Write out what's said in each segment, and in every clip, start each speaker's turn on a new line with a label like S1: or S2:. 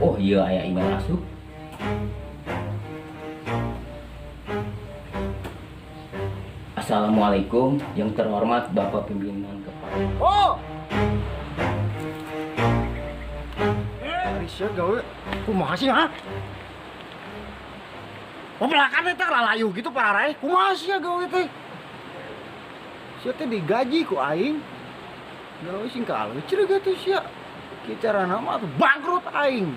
S1: Oh iya aya email asup. Assalamualaikum yang terhormat Bapak Pimpinan Kepala.
S2: Oh. Ari sia gawe kumaha sih ha? Pepelakan teh lalayu gitu pararae. Kumaha sia gawe teh? Sia teh digaji ku aing. Gawe sing kalucir gitu sia. Kieu carana mah bangkrut aing.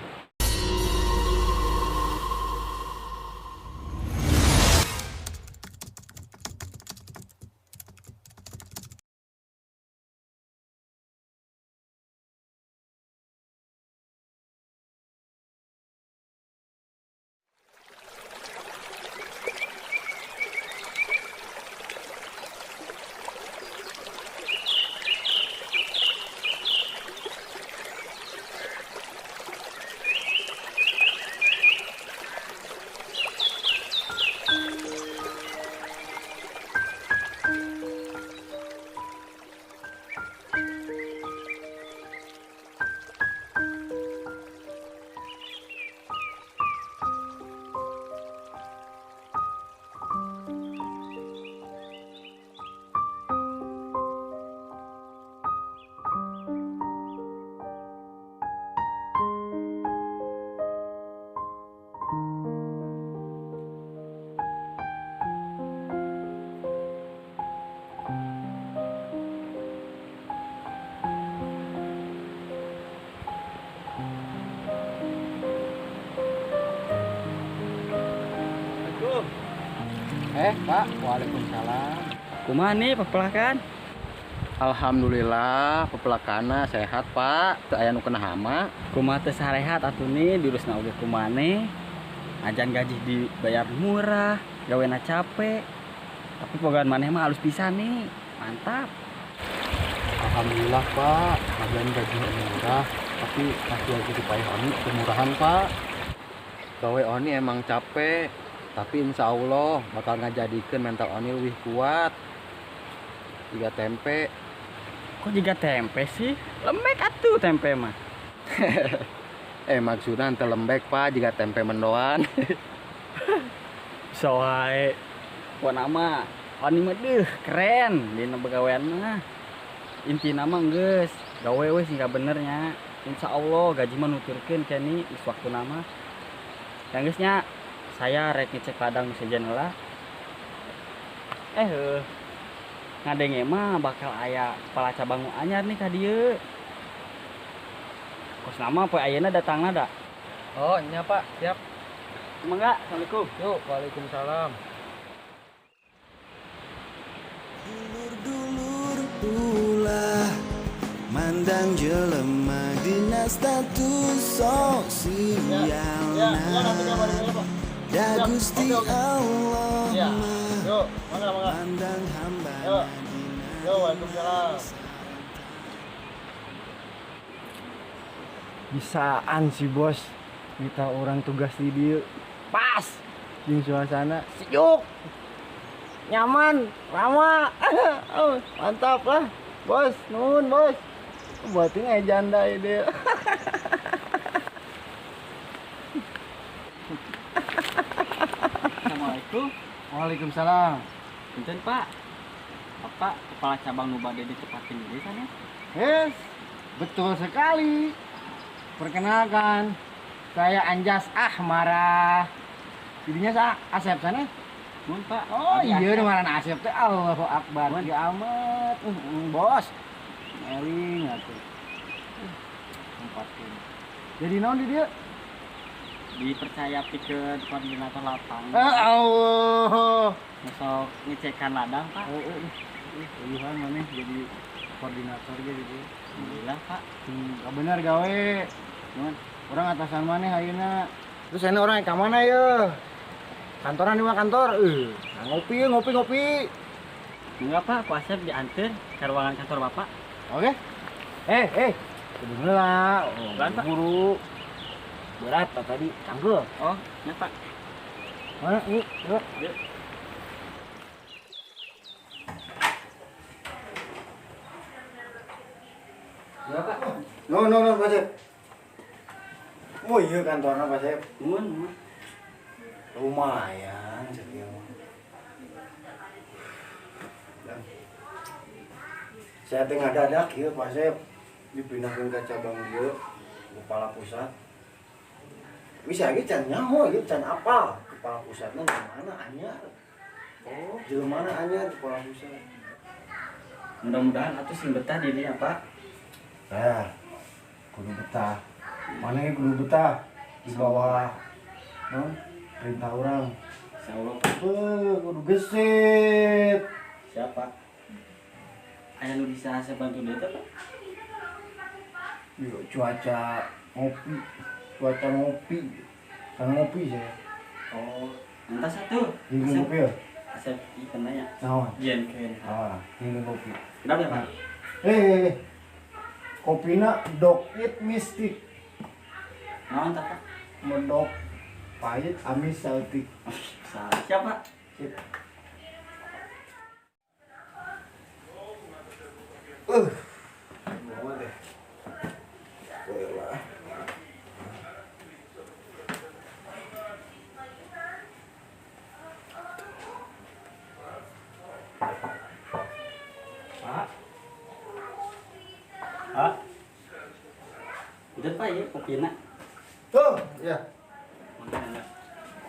S3: Pak, waalaikumsalam.
S4: Kumaha nih pepelakan?
S3: Alhamdulillah, pepelakana sehat, Pak. Teu aya nu kena hama.
S4: Kumaha teu sarehat atuh nih, dirusna oge kumaneh. Ajan gaji dibayar murah, gawena capek. Tapi pegawai maneh mah halus pisan nih. Mantap.
S3: Alhamdulillah, Pak. Ajan gaji murah, tapi masih aja dipayah oni kemurahan, Pak. Gawe oni emang capek. Tapi insya Allah bakal ngajadikeun mental oni lebih kuat. Jiga tempe.
S4: Kok jiga tempe sih? Lembek atuh tempe mah.
S3: Maksudnya ente lembek Pak, jiga tempe mendoan.
S4: Bisa wae. Pokona mah oni mah deuh keren dina begawean mah. Intina mah geus gawe we sing bener nya. Insya Allah gaji mah nuturkeun kene geus waktuna mah. Yang geus nya saya rek ngecek ladang sejen heula. Ngadenge mah bakal aya kepala cabang nu anyar nih ka dieu. Kos nama poe ayeuna datangna da.
S3: Oh, nya Pak, siap.
S4: Mangga, Assalamualaikum.
S3: Yuk, waalaikumsalam.
S5: Dulur-dulur ulah mandang jelema dina status sosial.
S2: Ya, ya, nanti kabarin aja, Pak.
S5: Da Gusti Allah
S2: ya. Yuk, mangga, mangga.
S5: Mandang hamba.
S2: Yuk. Yuk, waalaikumsalam. Bisaan sih bos, minta orang tugas di dia pas, jeung suasana sejuk, nyaman, ramah, oh, mantap lah, bos, nuhun bos, buatin aja janda ini.
S4: Assalamualaikum.
S2: Waalaikumsalam.
S4: Punten Pak, Bapak kepala cabang nu bade ditepatin di sana?
S2: Yes, betul sekali. Perkenalkan, saya Anjas Ahmara. Jadinya saya Asep sana.
S4: Mun Pak.
S2: Oh iya, kemarin Asep teh Allahu Akbar. Ya amat, bos. Eling atuh. Tempatkeun. Jadi naon di dieu?
S4: Dipercaya pikeun koordinator lapang.
S2: Allah.
S4: Besok ngecekan ladang, Pak.
S2: Uyuhan maneh jadi koordinator ge di dieu.
S4: Alhamdulillah, Pak.
S2: Bener gawe.
S4: Mun
S2: orang atasan maneh ayeuna. Terus ini orang ka mana ye? Kantoran di mana kantor? Nah, ngopi ngopi ngopi.
S4: Enggak, Pak, ku Asep diantar ke ruangan kantor Bapak.
S2: Oke. Kudu heula. Oh, buru. Berat Pak tadi, cangkul.
S4: Oh, ya Pak.
S2: Mana? Yuk, yuk.
S4: Yuk. Ya, Pak.
S2: No, no, no, Pak. Oh iya, kantornya Pak Sep.
S4: Nuhun, nuhun.
S2: Lumayan sakieu mah. Dan saya teh ngadadak ieu Pak Sep dipindahkeun ka cabang ieu kepala pusat. Bisa ge can nyaho ieu, can apal kepala pusatna mana anyar.
S4: Oh,
S2: Jelema anyar kepala pusat.
S4: Mudah-mudahan atuh sing betah di dinya, Pak.
S2: Nah, kudu betah. Mana ge kudu betah di bawah no, perintah orang.
S4: Insyaallah.
S2: Kudu gesit.
S4: Siapa? Aya nu bisa saya bantu deui teh, Pak?
S2: Yo, cuaca ngopi, cuaca ngopi, kan ngopi saya.
S4: Oh, entas satu.
S2: Minum kopi ya?
S4: Asep ikan nanya.
S2: Naon?
S4: Jenkeun.
S2: Ah, minum kopi.
S4: Kenapa ya, Pak?
S2: Eh, kopina Dog It Mystic.
S4: Naon tah, Pak?
S2: Medok pahit amis saltik.
S4: Salah. Siapa?
S2: Sip. Bawa deh. Boleh lah.
S4: Pak. Pak. Udah, Pak, ya kopina.
S2: Tuh, ya.
S4: Mana?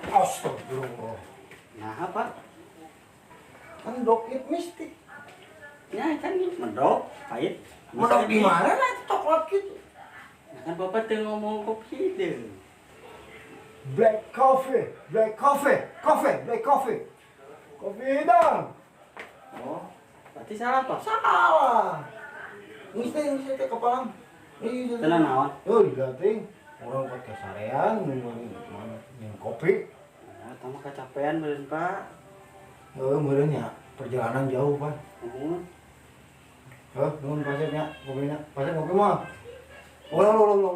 S2: Astagfirullah.
S4: Nah, apa?
S2: Kan Dog It Mystic.
S4: Ya kan ini medok, pahit.
S2: Medok di mana lah itu coklat gitu.
S4: Nah, kan Bapak tuh ngomong kopi itu.
S2: Black coffee, black coffee, coffee, black coffee. Kopi hitam.
S4: Oh, berarti salah, Pak.
S2: Salah. Mesti mesti teh kepala. Iya.
S4: Tenang naon?
S2: Oh, digating. Orang buat kesarean mana minum kopi.
S4: Oh, tambah kecapean meureun, Pak.
S2: Heuh, meureun nya perjalanan jauh, Pak.
S4: Nuhun.
S2: Heuh, nuhun Pak Sep nya, kopina. Pak Sep ngopi mah. Oh, lo lo lo lo.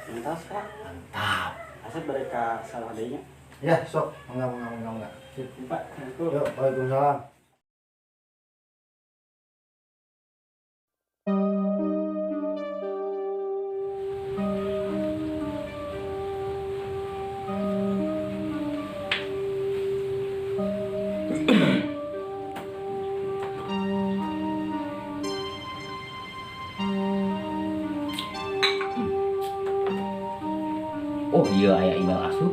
S4: Mantap, Pak.
S2: Mantap.
S4: Asep mereka salah deui nya.
S2: Ya, sok. Mangga, mangga, mangga, mangga. Sip.
S4: Pak, assalamualaikum.
S2: Yuk, waalaikumsalam.
S1: Oh iya, aya email asup.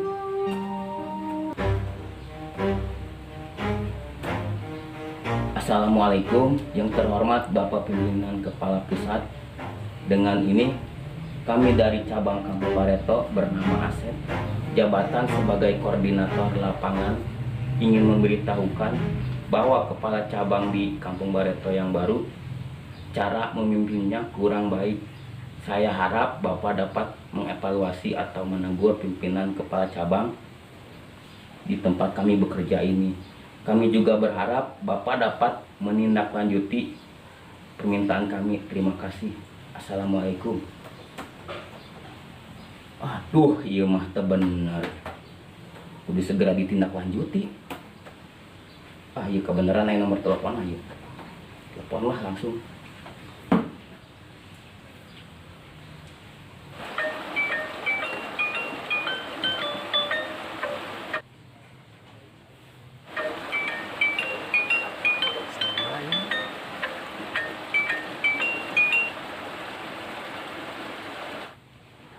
S1: Assalamualaikum, yang terhormat Bapak Pimpinan Kepala Pusat. Dengan ini kami dari cabang Kampung Bareto bernama Asep, jabatan sebagai koordinator lapangan, ingin memberitahukan bahwa kepala cabang di Kampung Bareto yang baru cara memimpinnya kurang baik. Saya harap Bapak dapat mengevaluasi atau menegur pimpinan kepala cabang di tempat kami bekerja ini. Kami juga berharap Bapak dapat menindaklanjuti permintaan kami. Terima kasih. Assalamualaikum. Aduh, iya mah teu bener. Kudu segera ditindaklanjuti. Ah, iya kebenaran aya nomor telepon aja. Telepon lah langsung.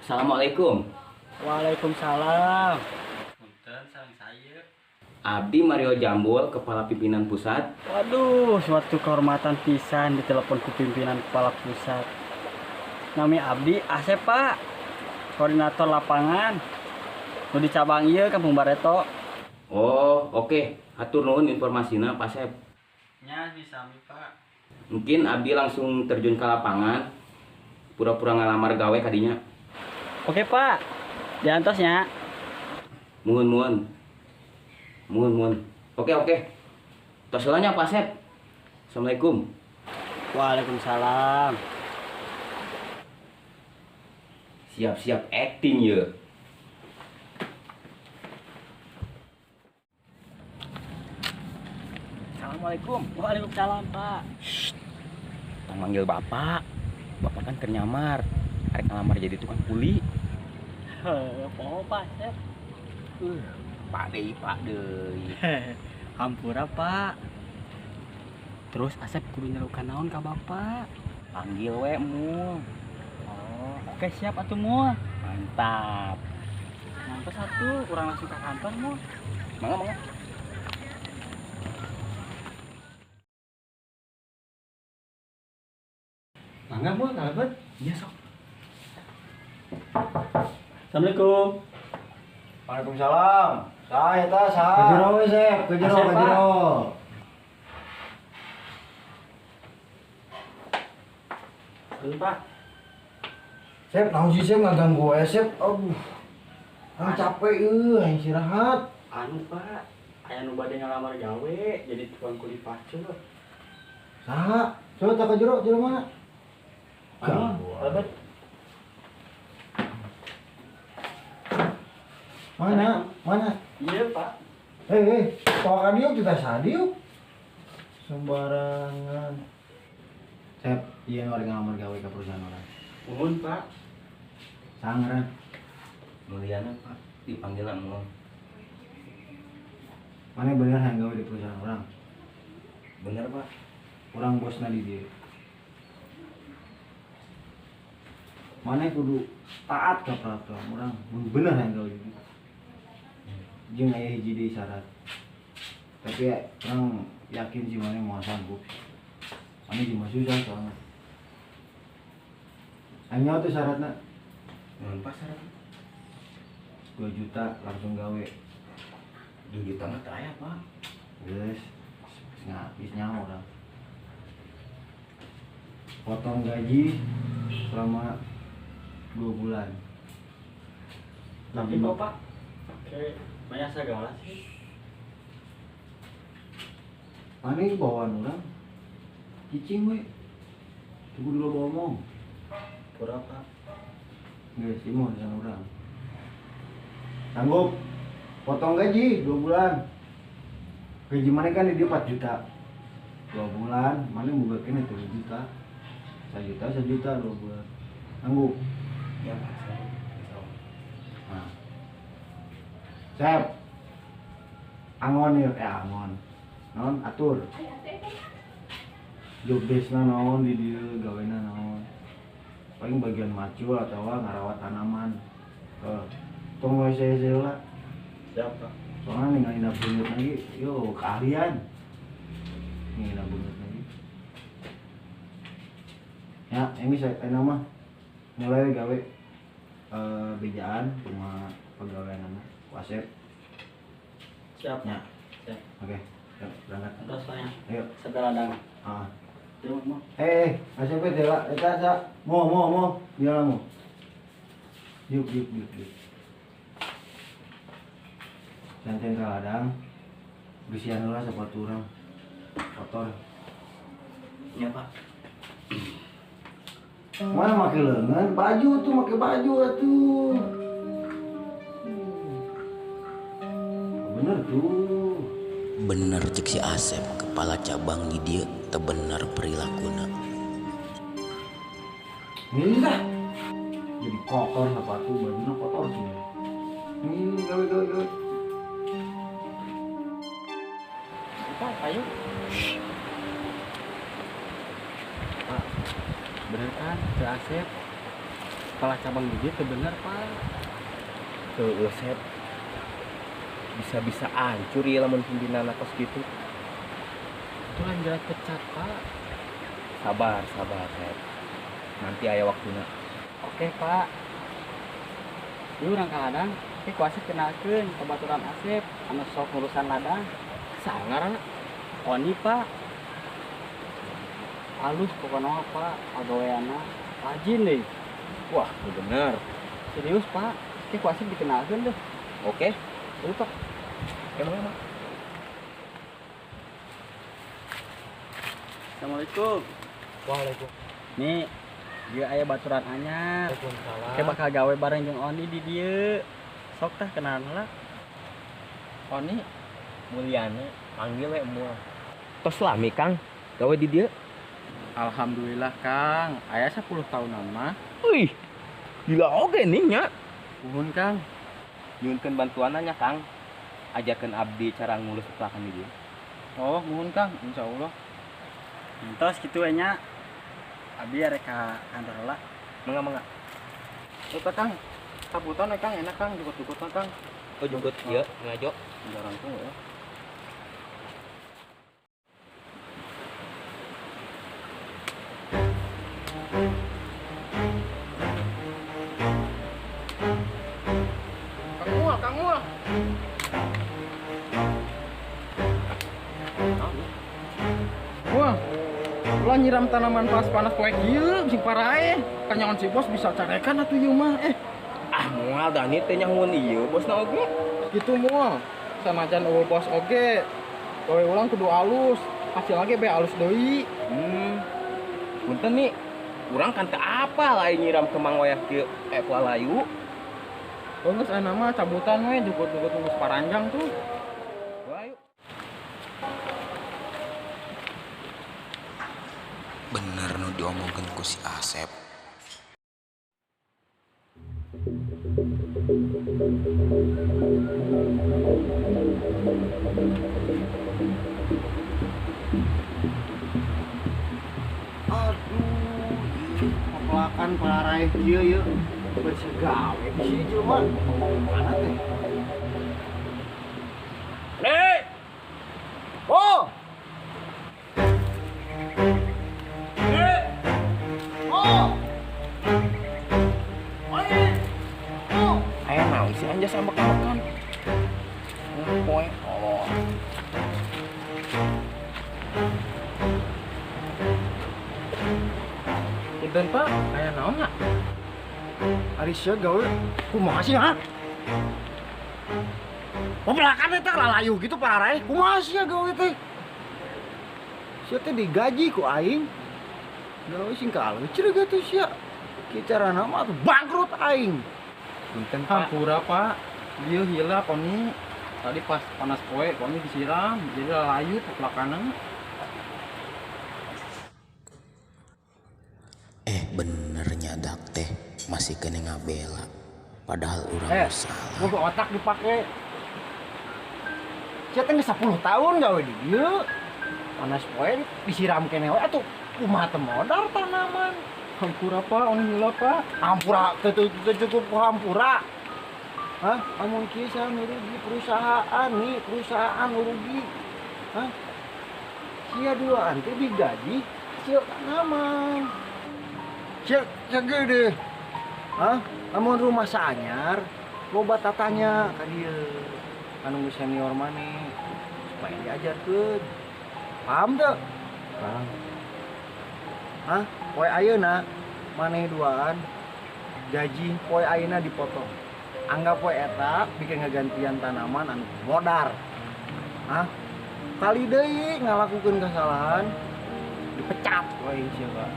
S1: Assalamualaikum.
S4: Waalaikumsalam. Punten sareng saya.
S1: Abdi Mario Jambul, Kepala Pimpinan Pusat.
S4: Waduh, suatu kehormatan pisan ditelepon ku pimpinan kepala pusat. Nami abdi Asep, Pak. Koordinator lapangan. Nu di cabang ieu Kampung Bareto.
S1: Oh, oke. Hatur nuhun informasina, Pak Asep.
S4: Nya sami, Pak.
S1: Mungkin abdi langsung terjun ke lapangan. Pura-pura ngalamar gawe kadinya.
S4: Oke, Pak. Diantos nya.
S1: Muhun, muhun. Muhun, muhun. Oke, oke. Tos heula nya, Pak Asep. Assalamualaikum.
S4: Waalaikumsalam.
S1: Siap-siap acting ya. Assalamualaikum.
S4: Waalaikumsalam, Pak.
S1: Shh. Tong manggil Bapak. Bapak kan keur nyamar. Arek ngalamar jadi tukang kuli.
S4: Heuh, poho Pak Asep.
S1: Pak deui, Pak deui.
S4: Hampura, Pak. Terus Asep kudu nyerukan naon ka Bapak?
S1: Panggil we Mul.
S4: Oh, oke siap atuh Mul.
S1: Mantap.
S4: Mantap satu, kurang langsung ke kantor Mul.
S1: Mangga, mangga.
S2: Mangga Mul, kalebet.
S1: Iya sok.
S4: Assalamualaikum.
S2: Waalaikumsalam. Saya ta sa. Kajero we, Sep. Kajero, kajero.
S4: Halo, Pak.
S2: Sep, naon sih Sep ngaganggu wae, Sep. Aduh. Ah, capek euy, hayang istirahat.
S4: Anu, Pak. Aya nu bade ngalamar gawe jadi tukang kuli pacul.
S2: Saha? Coba tak kajero, jero mana?
S4: Anu, kalebet.
S2: Mana? Mana?
S4: Iya, Pak.
S2: Bawa ka diuk kita sadiuk. Sembarangan. Sep, ieu nu arek ngalamar gawe ka perusahaan orang.
S4: Nuhun, Pak.
S2: Sangeran.
S1: Mulyana, Pak. Dipanggilan Mul.
S2: Mana bener hayang gawe di perusahaan orang?
S1: Bener, Pak.
S2: Urang bosna di dieu. Mana kudu taat ka peraturan urang. Mun bener hayang gawe di dieu. Jeung aya hiji deui syarat. Tapi ya, urang yakin sih mana moal sanggup. Mana jeung susah soalnya. Anya tuh syaratna.
S1: Naon Pak syaratna?
S2: 2 juta langsung gawe.
S1: 2 juta mah teu aya, Pak.
S2: Geus, geus nyaho urang. Potong gaji selama 2 bulan.
S4: Tapi kok Pak? Oke, banyak segala sih.
S2: Mana bawaan urang? Cicing we. Tunggu dulu bawa omong.
S4: Berapa?
S2: Geus, ieu mah urusan urang. Sanggup potong gaji 2 bulan. Gaji mana kan di dia 4 juta. 2 bulan, mana boga kene 3 juta. 1 juta, 1 juta 2 bulan. Sanggup?
S1: Ya, Pak, sanggup. Insyaallah.
S2: Nah. Sep. Angon ya, angon. Naon atur. Job desk-na naon di dieu, gawena naon. Paling bagian macul atawa ngarawat tanaman. Tong we saya lah.
S4: Siap, Pak.
S2: Soalnya ninggalin beungeut lagi, yo keahlian. Ninggalin beungeut lagi. Ya, ini saya nama mulai gawe bejaan cuma pegawai nama Wasep.
S4: Siap.
S2: Ya.
S4: Siap.
S2: Oke, yuk berangkat.
S4: Terus saya.
S2: Ayo.
S4: Segala ladang.
S2: Ah.
S4: Yuk, mau.
S2: Asep teh eta sa. Mau, dia lah mau. Yuk. Santen ke ladang. Bersihan lah sepatu orang. Kotor.
S1: Ya, Pak.
S2: Mana make leungeun? Baju tuh, make baju atuh. Bener tuh.
S1: Bener cek si Asep, kepala cabang di dieu teu bener perilakuna.
S2: Ini lah. Jadi kotor sepatu, bajunya kotor semua. Ini gawe.
S4: Pak, ayo. Pak, bener kan, si Asep kepala cabang di dieu teu bener, Pak.
S1: Heueuh, Sep. Bisa-bisa hancur ya lamun pimpinan kos gitu.
S4: Itu lain jelas pecat, Pak.
S1: Sabar, Sep. Nanti aya waktuna.
S4: Oke, Pak. Ieu urang ka ladang, oke ku Asep kenalkeun ka baturan Asep anu sok ngurusan ladang.
S1: Saha ngaranna?
S4: Oni, Pak. Halus pokokna Pak, pagaweanna rajin deh.
S1: Wah, bener.
S4: Serius, Pak. Oke, ku Asep dikenalkeun deh.
S1: Oke.
S4: Ayo, Pak.
S1: Emang.
S4: Assalamualaikum.
S3: Waalaikumsalam.
S4: Nih, dia aya baturan anyar.
S3: Waalaikumsalam.
S4: Kayak bakal gawe bareng jeung Oni di dieu. Sok tah kenalan heula.
S1: Oni Mulyana, panggil we Mul. Tos lami Kang, gawe di dieu.
S3: Alhamdulillah Kang, aya 10 tahunan mah.
S1: Wih, gila oge nih nya.
S3: Nuhun Kang.
S1: Nyuhunkeun bantuanna nya Kang. Ajarkeun abdi cara ngurus pepelakan di dieu.
S3: Oh, nuhun Kang, insyaallah.
S4: Entos kitu we nya. Abi arek ka kantor heula.
S1: Mangga mangga.
S3: Eta Kang, cabutan we Kang, enak Kang, jukut-jukutna Kang.
S1: Oh, jukut ieu ngajo.
S3: Jarang tuh ya. Kang Mual, Kang Mual. Wah, ulah nyiram tanaman pas panas poe kieu, sing paraeh. Kanyaon si bos bisa carekan atuh ieu mah.
S1: Ah, moal da ni teh nyahoeun ieu bosna oge.
S3: Kitu moal. Sanajan eueuh bos oge. Gawe ulang kudu alus, hasil lagi be alus deui.
S1: Punten nih, urang kan teu apal aing nyiram kembang wayah kieu lalayu.
S3: Oh, geus aya mah cabutan we jukut-jukut geus paranjang tuh.
S1: Ayo.
S6: Bener nu diomongkeun ku si Asep.
S2: Aduh, ieu pepelakan paraeh kieu ieu. Bersegawe sih cuma mana teh? Nek. Oh. Nek. Oh. Oi. Oh.
S1: Aya naon sih anjas ambek-ambekan. Poe. Oh.
S3: Punten Pak, aya naon nya?
S2: Ari sia gawe kumaha sih ha? Pepelakan teh lalayu gitu paraeh. Kumaha sia gawe teh? Sia teh digaji ku aing. Gawe sing kalucir gitu sia. Kieu carana mah atuh bangkrut aing.
S1: Punten Pak.
S3: Hampura Pak. Ieu hilap oni. Tadi pas panas poe oni disiram jadi lalayu pepelakanna.
S6: Bener nyadak teh masih kena ngabela padahal urang salah.
S2: Gua otak dipake. Sia teh geus 10 tahun gawe di dieu. Panas poe disiram keneh we atuh kumaha teu modar tanaman.
S3: Hampura Pak, oni hilap Pak.
S2: Hampura teu cukup hampura. Hah? Amun kieu sia nu rugi perusahaan nih, perusahaan nu rugi. Hah? Sia duaan teh digaji hasil tanaman. Sia gede. Hah? Lamun rumah saanyar, loba tatanya ka dieu. Anu senior maneh supaya diajarkeun. Paham teu? Paham. Hah? Poe ayeuna maneh duaan gaji poe ayeuna dipotong. Anggap poe eta bikin ngagantian tanaman anu modar. Hah? Kali deui ngalakukeun kesalahan dipecat poe sia Pak.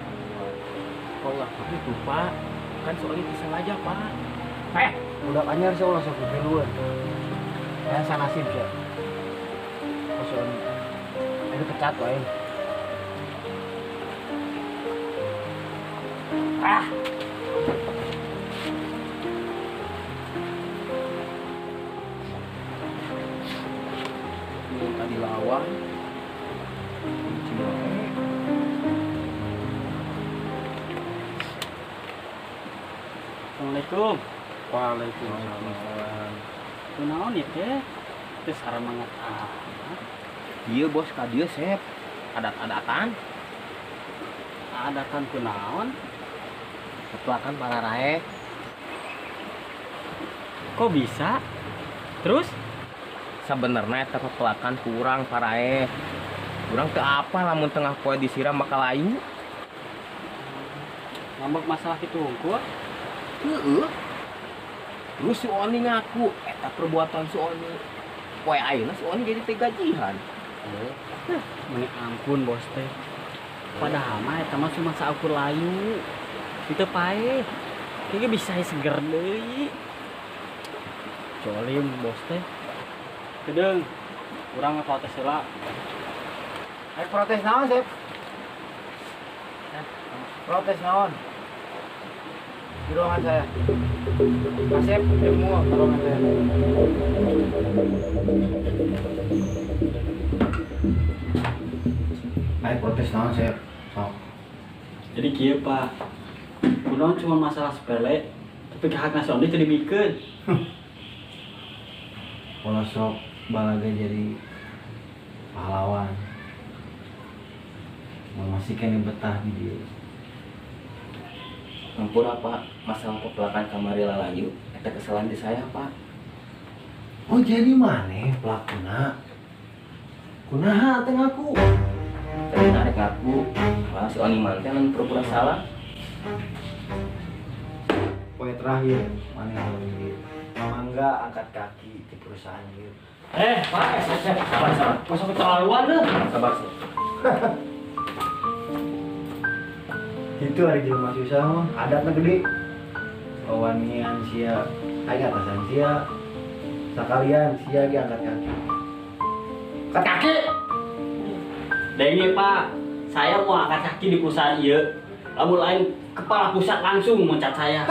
S1: Allah itu Pak, kan soalnya disengaja Pak.
S2: Budak anyar sih ulah sok piluan. Aya sanasib sia. Kosong. Ayo pecat wae. Ah.
S1: Ini tadi lawan. Kunci wae.
S4: Assalamualaikum.
S3: Waalaikumsalam.
S4: Kunaon ieu teh? Teu saramangat amat.
S1: Ieu bos ka dieu Sep. Adat-adatan.
S4: Adatan kunaon?
S1: Pepelakan pararae.
S4: Kok bisa? Terus
S1: sebenarnya eta pepelakan kurang parae. Urang teu apa lamun tengah poe disiram bakal layu.
S4: Ngambek masalah kitu hungkul.
S1: Heeh. Terus si Oni ngaku eta perbuatan si Oni. Poe ayeuna si Oni jadi teh gajihan.
S4: Meni ampun bos teh. Padahal mah eta mah cuma saukur layu. Itu pae. Kayaknya bisa seger deui. Jolim bos teh. Kedeung. Urang ngeprotes heula.
S2: Ayo protes naon, Sep? Protes naon? Di ruangan saya. Asep, semua ke ruangan saya. Ayo protes naon, Sep? Sok.
S4: Jadi kieu, Pak. Kunaon cuma masalah sepele, tapi hak nasional teu dibikeun.
S2: Pola sok balaga jadi pahlawan. Masih kene betah di dieu.
S1: Hampura Pak, masalah pepelakan kamari lalayu eta kesalahan di saya Pak.
S2: Oh jadi maneh pelakuna? Kunaha teh ngaku?
S1: Tadi narik ngaku, malah si Oni manten pura-pura salah.
S2: Poin terakhir, maneh ngomong ieu. Mangga angkat kaki di perusahaan ieu.
S4: Pak,
S1: sabar, sabar.
S4: Masa keterlaluan deh.
S1: Sabar sih.
S2: Itu hari jelema susah mah, adatna gede. Wawanian sia, aya atasan sia. Sakalian sia ge angkat kaki. Angkat kaki.
S4: Denge Pak, saya mau angkat kaki di perusahaan ieu. Lamun lain kepala pusat langsung mecat saya.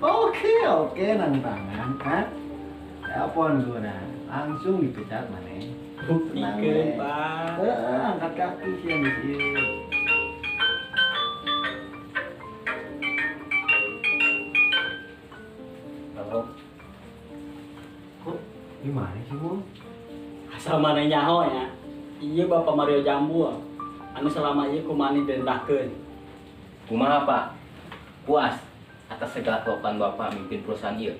S2: Oke, oke, nang tangan kan. Telepon gua nah, langsung dipecat maneh.
S4: Buktikan, Pak.
S2: Angkat kaki sih yang di sini.
S1: Halo.
S2: Kok gimana sih, Bu?
S4: Asal mana nyaho nya. Iya Bapak Mario Jambul. Anu selama ieu kumani direndahkeun.
S1: Kumaha, Pak? Puas atas segala kelakuan Bapak mimpin perusahaan ieu?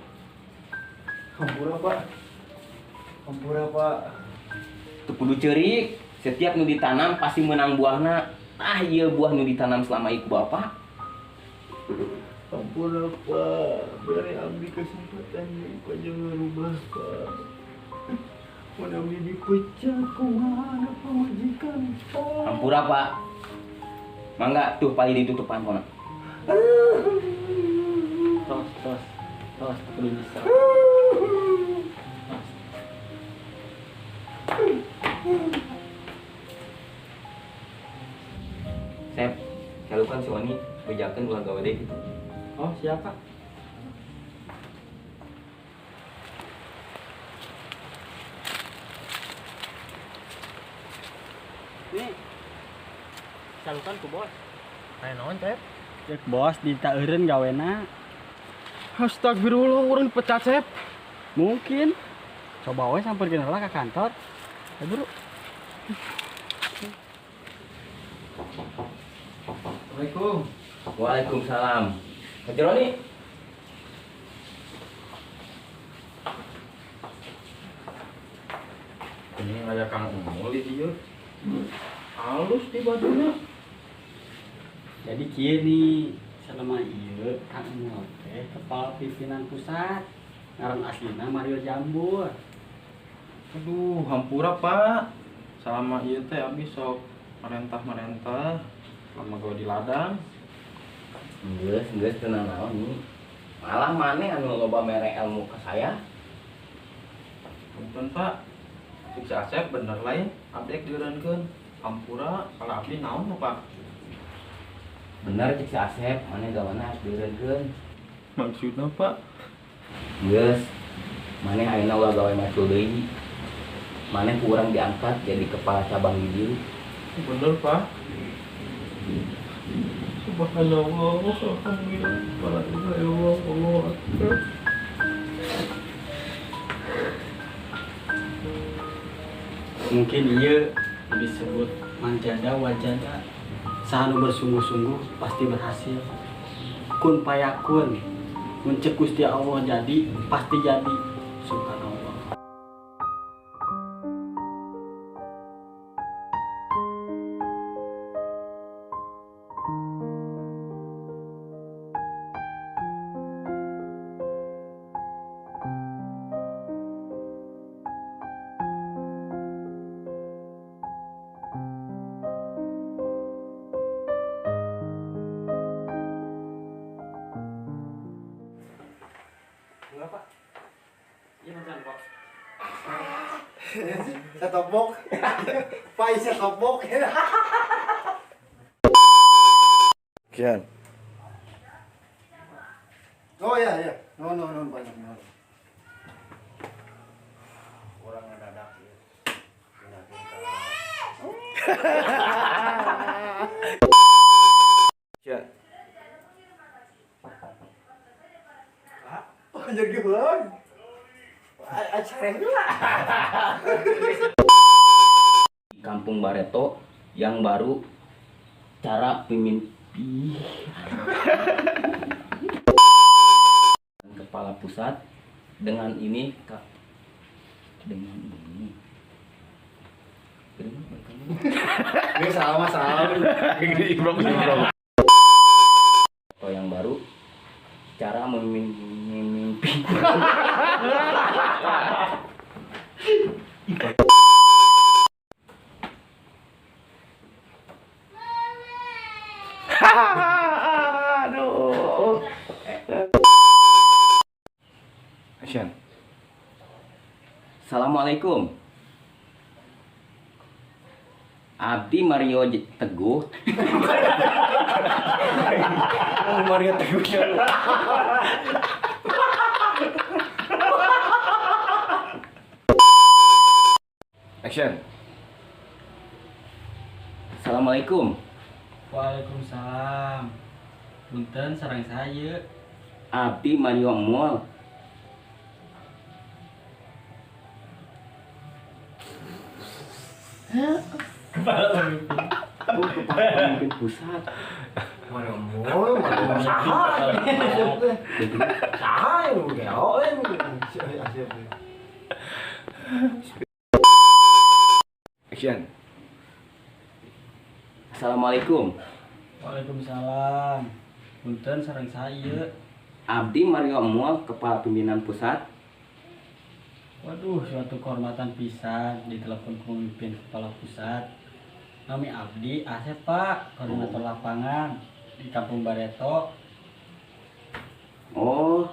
S2: Hampura, Pak. Hampura, Pak.
S1: Teu kudu ceurik, setiap nu ditanam pasti menang buahna. Tah ieu buah nu ditanam selama ieu ku Bapak.
S2: Hampura, Pak. Beri abdi kesempatan deui pajang ngarubah, Pak. Mun abdi dipecat kumaha pamajikan, Pak.
S1: Hampura, Pak. Mangga tuh pali ditutupan kona.
S4: Tos, tos. Tos, kudu nyesel.
S1: Sep, calukan si Oni bejakeun ulah gawe deui kitu.
S4: Oh, siapa? Nih. Calukan ku bos.
S3: Aya naon, Cep?
S4: Cek bos ditaeureun gawena.
S3: Astagfirullah, urang dipecat, Cep.
S4: Mungkin. Coba we sampeurkeun heula ka kantor. Ya, bro.
S3: Assalamualaikum.
S1: Waalaikumsalam. Haji Roni.
S3: Ini aya Kang Umul di dieu. Halus di bajunya.
S4: Jadi kieu nih, selama ieu Kang Umul teh kepala pimpinan pusat. Ngaran aslina Mario Jambul.
S3: Aduh, hampura Pak. Selama ieu teh abdi sok merentah-merentah selama gua di ladang.
S1: Geus, geus teu nanaon nih. Malah maneh anu loba mere ilmu ka saya.
S3: Punten Pak. Cik si Asep bener lain, abdi ek dieureunkeun. Hampura, salah abdi naon Pak?
S1: Bener cik si Asep, maneh gawana harus dieureunkeun.
S3: Maksudna Pak?
S1: Geus, maneh ayeuna ulah gawe macul deui. Maneh ku urang diangkat jadi kepala cabang di dieu.
S3: Bener Pak. Subhanallah, alhamdulillah, wala ilaha illallah, Allahu akbar.
S4: Mungkin ieu disebut manjada wajada. Saha nu bersungguh-sungguh pasti berhasil. Kun payakun. Mun ceuk Gusti Allah jadi, pasti jadi. Subhanallah.
S2: Enggak, Pak. Set top box. Pai set top box.
S5: Kian.
S2: Oh iya iya. No no no banyak no. Orang ngadadak ya.
S5: Kian.
S2: Ah, jadi bulan. Acara
S1: Kampung Bareto yang baru cara pemimpin kepala pusat dengan ini kak dengan ini
S2: ini sama sama
S1: atau yang baru cara memimpin
S5: Aduh. Action.
S1: Assalamualaikum. Abdi Mario Teguh.
S5: Mario Teguh. Action.
S1: Assalamualaikum.
S4: Waalaikumsalam. Punten sareng saya.
S1: Abdi Mario Mol.
S4: Kepala pemimpin.
S1: Oh, kepala pemimpin pusat.
S2: Mario Mol, Mario saha. Saha yang geoen.
S5: Action.
S1: Assalamualaikum.
S4: Waalaikumsalam. Punten sareng saya.
S1: Abdi Mario Mol, kepala pimpinan pusat.
S4: Waduh, suatu kehormatan pisan ditelepon pemimpin kepala pusat. Nami Abdi Asep Pak, koordinator lapangan di Kampung Bareto.
S1: Oh.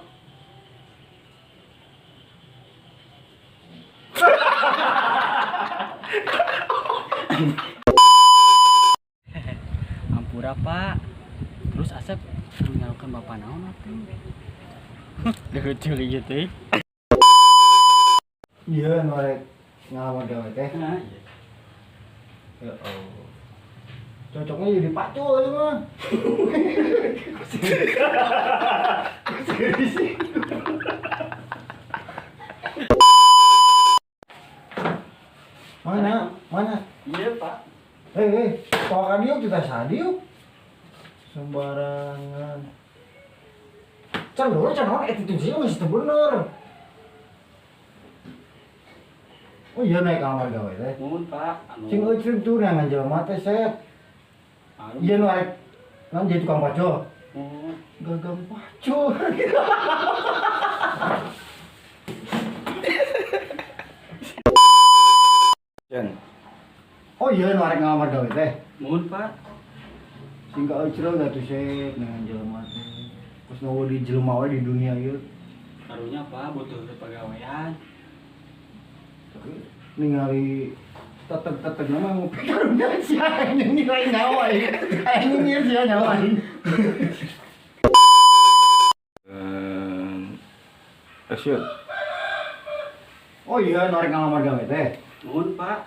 S4: Ampura Pak. Terus Asep menyalurkan bapak naon atuh. Lucu gitu.
S2: Iya, norek ngalamar gawe teh.
S4: Nah, iya.
S2: Ya Allah. Cocoknya jadi pacul itu mah. Serius sih. Mana? Mana?
S4: Iya, Pak.
S2: Tokan diuk kita sadiuk. Sembarangan. Can dulu, can dulu, attitude sih masih bener. Oh iya naik kamar gawe teh.
S4: Muhun Pak.
S2: Sing euceuk tuh neangan jelema teh sep. Iya nu arek naon jadi tukang pacul.
S4: Muhun.
S2: Gagang pacul.
S5: Jan.
S2: Oh iya nu arek ngalamar gawe teh.
S4: Muhun Pak.
S2: Sing euceuk atuh sep neangan jelema teh. Terus nu di jelema we di dunia ieu.
S4: Karunya Pak butuh pagawean.
S2: Ningali teteg-teteg nama ngopi karunya sia nilai nyawa ieu. Aya nyinyir sia nyawa.
S5: Action.
S2: Oh iya norek ngalamar gawe teh.
S4: Nuhun Pak.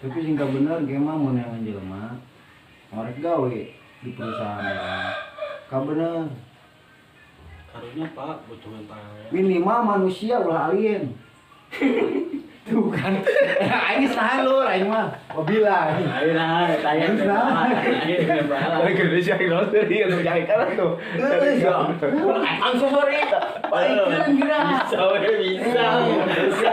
S2: Tapi sing bener ge mah mun neangan jelema norek gawe di perusahaan urang. Ka bener.
S4: Karunya Pak butuhan pagawean.
S2: Minimal manusia ulah alien. Tuh kan, aing saha lur, aing mah. Wabila.
S4: Aing nah, tanya.
S5: Balik Indonesia aing dari yang cari kan tuh.
S2: Langsung sore. Paling kira.
S4: Bisa we bisa. Bisa.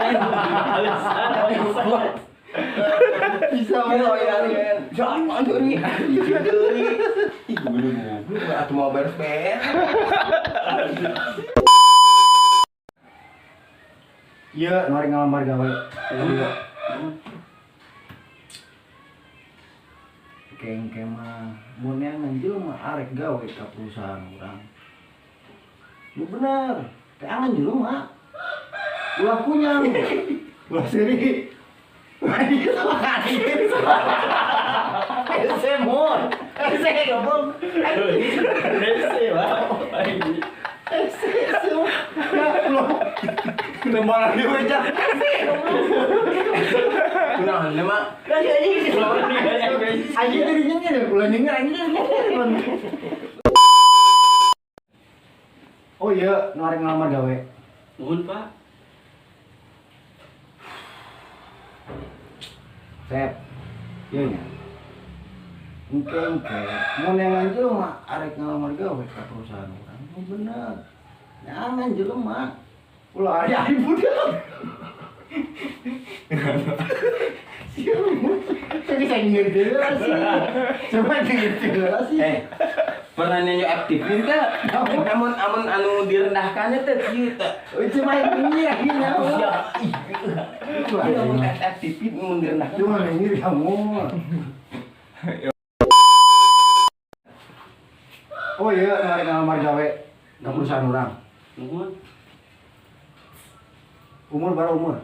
S2: Bisa we alien.
S1: Jangan deui. Deui. Ih, goblok atuh mau beres beres.
S2: Iya, norek ngalamar gawe. Iya. Kengke mah mun neangan jelema arek gawe ka perusahaan urang. Lu bener, teangan jelema. Ulah kunyang. Ulah seuri. Hese mun. Hese goblok.
S4: Hese lah.
S2: Hese hese. Ya ulah. Lembaran di meja.
S1: Kunaon mah?
S2: Anjing tadi nyengir, ulah nyengir anjing nyengir. Oh iya, nu arek ngalamar gawe.
S4: Nuhun, Pak.
S2: Sep. Ieu nya. Engke-engke, mun yang jelema arek ngalamar gawe ka perusahaan urang, nu bener. Jangan jelema. Ulah aya budak. Saya bisa ngerti lah sih. Coba ngerti lah sih.
S1: Pernah nyanyi aktif teh. Namun amun anu direndahkannya teh kieu teh.
S2: Cuma ini ya.
S1: Amun aktif mun direndahkan.
S2: Cuma ini kamu. Oh iya, narik ngalamar gawe ka perusahaan urang.
S4: Nuhun.
S2: Umur bara umur.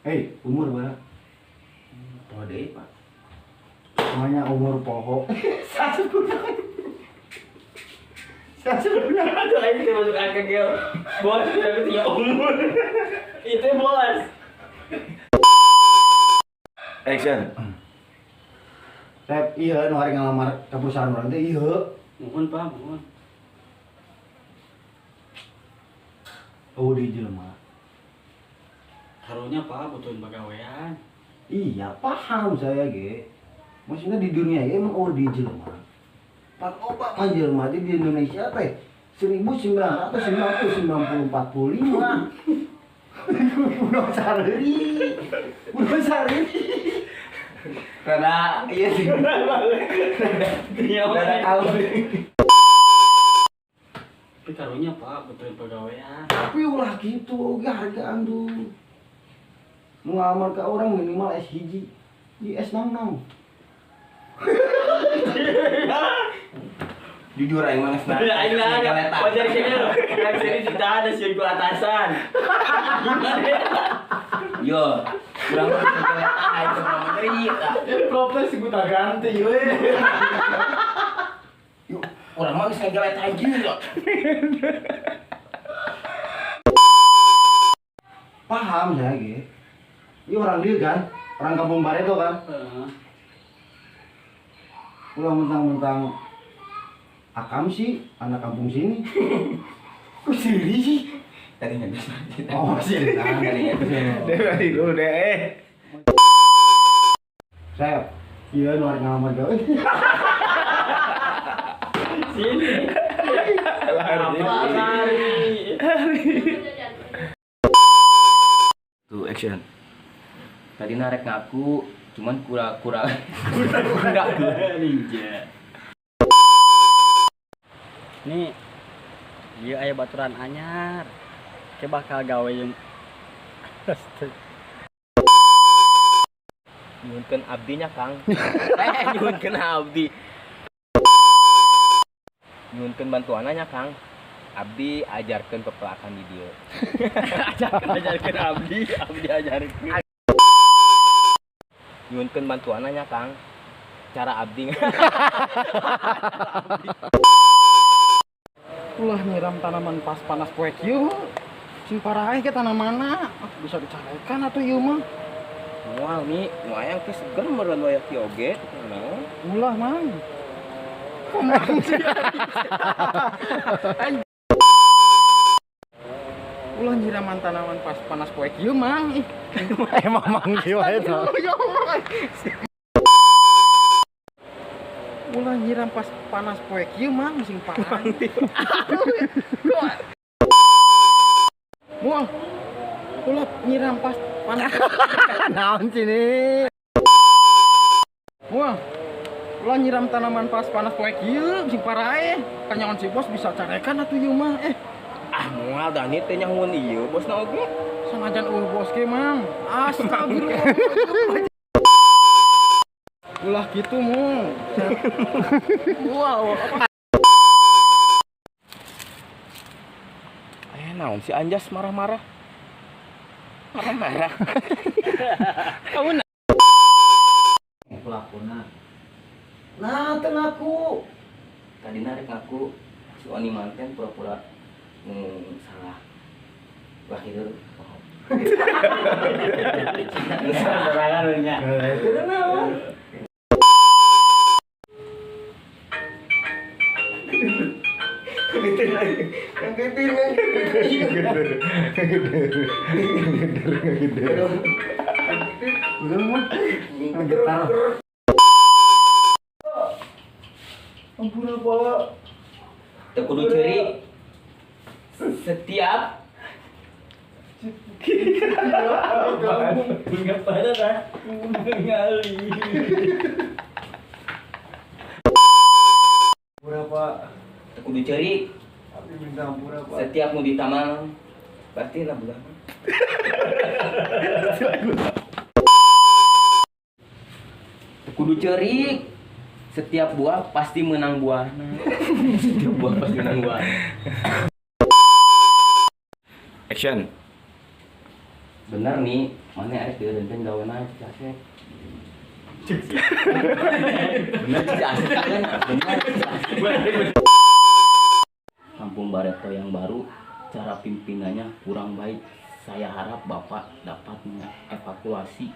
S2: Hei, umur bara.
S1: Poho deui, Pak.
S2: Semuanya umur poho. 1 bulan. 1 bulan.
S4: Aduh, ini masuk akal gel. Bos, tapi punya umur. Itu bos.
S5: Action.
S2: Sep, iya nu hari ngalamar ka perusahaan urang teh iya.
S4: Nuhun, Pak, nuhun.
S2: Oh, di jelema.
S4: Karunya, Pak, butuhin pagawean.
S2: Iya, paham saya ge. Maksudnya di dunia ya emang oh di jelema. Pak obat mah jelema di Indonesia teh 1990 45. Udah sari. Udah sari.
S1: Rada iya sih. Rada kalau.
S4: Tapi karunya, Pak, butuhin pagawean.
S2: Tapi ulah gitu, oge hargaan tuh. Ngelamar ke orang minimal S1, di S6.
S1: Jujur aing mah geus
S4: Aing lah, wajar kene. Yang sini tidak ada sieun ku atasan.
S1: Yo, urang mah aing sama menteri.
S5: Protes gua ganti we.
S1: Yuk, urang mah geus ngagelet aja kok.
S2: Paham saya ge. Ini orang dia kan, orang kampung Bareto kan. Ulah mentang-mentang akam sih, anak kampung sini. Kok siri sih?
S1: Tadinya bisa.
S2: Oh, sih.
S5: Dari udah eh.
S2: Sep, iya nu arek ngalamar gawe.
S4: Sini.
S5: Lari.
S4: Lari.
S5: Tuh action.
S1: Tadi narek ngaku, cuman kura-kura.
S4: Ninja. Nih, ieu aya baturan anyar. Ke bakal gawe jeung
S1: nyuhunkeun abdinya, Kang. Nyuhunkeun abdi. Nyuhunkeun bantuannya, Kang. Abdi ajarkeun pepelakan di dieu.
S4: Ajarkeun abdi, abdi ajarkeun.
S1: Nyuhunkeun bantuannya, Kang. Cara abdi.
S3: Ulah nyiram tanaman pas panas poe kieu. Sing paraeh ke tanamanna, bisa dicarekan atuh ieu mah.
S1: Moal mi, nu aya teh seger meureun waya kieu oge, kunaon?
S3: Ulah, Mang. Kumaha sih? Ulah nyiraman tanaman pas panas poe kieu, Mang. Ih,
S2: emang Mang kieu wae tah.
S3: Ulah nyiram pas panas poe kieu, Mang, sing parah. Moal. Ulah nyiram pas panas.
S2: Naon sini?
S3: Moal. Ulah nyiram tanaman pas panas poe kieu, sing paraeh. Kanyaon si bos bisa carekan atuh ieu mah.
S1: Ah, moal Dani teh nyahoeun ieu bosna oge.
S3: Sanajan eueuh bos ge, Mang. Astagfirullah. Ulah gitu mu. Wow.
S1: Naon si Anjas marah-marah? Marah-marah. Kamu
S2: Pelakuna. Nah, teu ngaku.
S1: Tadi narik ngaku si Oni manten pura-pura salah. Lahir.
S4: Serangan nya.
S2: Itu naon? Getar. Ampun Pak.
S1: Teu kudu ceurik. Setiap
S2: Ampura Pak.
S1: Teu kudu ceurik.
S2: Abdi minta ampura Pak.
S1: Setiap mau di taman pasti lagu lama. Teu kudu ceurik. Setiap buah pasti menang buah. Setiap buah pasti menang buah.
S5: Action.
S1: Bener nih, mana arek dieureunkeun gawena si Asep. Bener si Asep kan? Bener si Asep. Kampung Bareto yang baru, cara pimpinannya kurang baik. Saya harap Bapak dapat mengevakuasi.